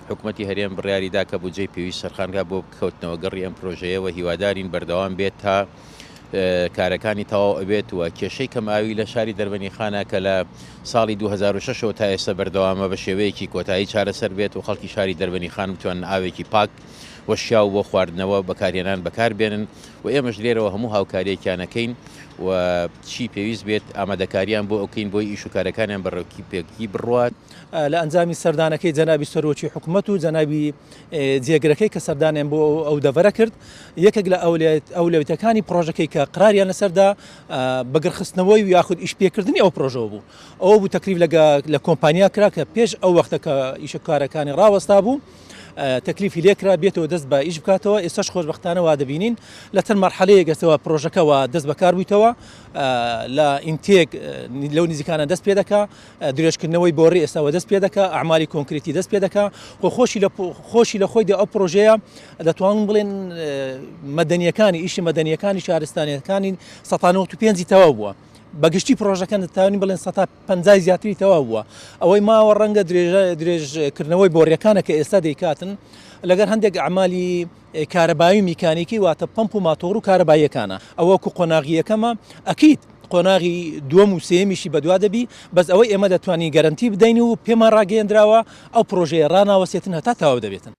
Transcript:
حکومەتی هەرێم بڕیاری دا کە بودجەی پێویست سەرخان کا بۆ کەوتنەوە گەڕی ئەم پرۆژەیە و هیوادارین بەردەوام بێت تا کارەکانی تەواو ئەبێت و کێشەی کەمئاوی لە شاری دەربەنیخانە کە لە ساڵی 2006 ەوە تا ئێستا بەردەوامە بە شێوەیەکی کۆتایی چارەسەر بێت و خەڵکی شاری دەربەنیخان بتوانن ئاوێکی پاک و شیاو بۆ خواردنەوە بەکارهێنان بەکاربێنن و ئێمەش لێرەوە هەموو هاوکاریەکیان ئەکەین و چی پێویست بێت ئامادەکاریان بۆ ئەکەین بۆی ئیش و کارەکانیان بە ڕێکی پێکی بڕوات. لە ئەنجامی سەردانەکەی جەنابی سەرۆکی حکومەت و جەنابی جێگرەکەی کە سەردانیان بۆ ئەو دەڤەرە کرد، یەکێک لە ئەولەویەتەکانی پڕۆژەکەی کە قراریان لەسەردا بەگڕخستنەوەی و یاخود ئیشپێکردنی ئەو پڕۆژەوە بوو. ئەوە بوو تەکلیف لە کۆمپانیا کرا کە پێش ئەو وەختە کە ئیشە کارەکانی ڕاوەستا بوو تەکلیفی لێکرا بێتەوە دەست بە ئیش بکاتەوە. ئێستاش خۆشبەختانە وا دەبینین لە چەند مەرحەلەیەک ئێستەوە پڕۆژەکەوە دەست بەکار بوویتەوە لە ئینتێک لەو نزیکانە دەست پێ دەکا. درێژکردنەوەی بۆڕی ئێستا وە دەست پێدەکا، ئەعمالی کۆنکریتی دەست پێدەکا و خۆشی لە خۆشی لە خۆیدا ئەو پرۆژەیە دەتوانم بڵێن مەدەنیەکانی ئیشی مەدەنیەکانی شارستانیەکانی سەتا نەوەت و پێنجی تەواو بووە. بەگشتی پرۆژەکە دەتوانین بڵێن سەتا پەنجای زیاتری تەواو بووە. ئەوەی ماوە ڕەنگە درێژکردنەوەی بۆڕیەکانە کە ئێستا دەیکاتن لەگەر هەندێک ئەعمالی کارەبایی و میکانیکی واتە پەمپ و ماتۆڕ و کارەباییەکانە. ئەوە وەکو قۆناغی یەکەمە. ئەکید قۆناغی دووەم و سێیەمیشی بەدوا دەبی، بەس ئەوەی ئێمە دەتوانین گەرەنتی بدەین و پێمان ڕاگەیەندراوە ئەو پڕۆژەیە ڕاناوەستێتن هەتا تەواو دەبێتن.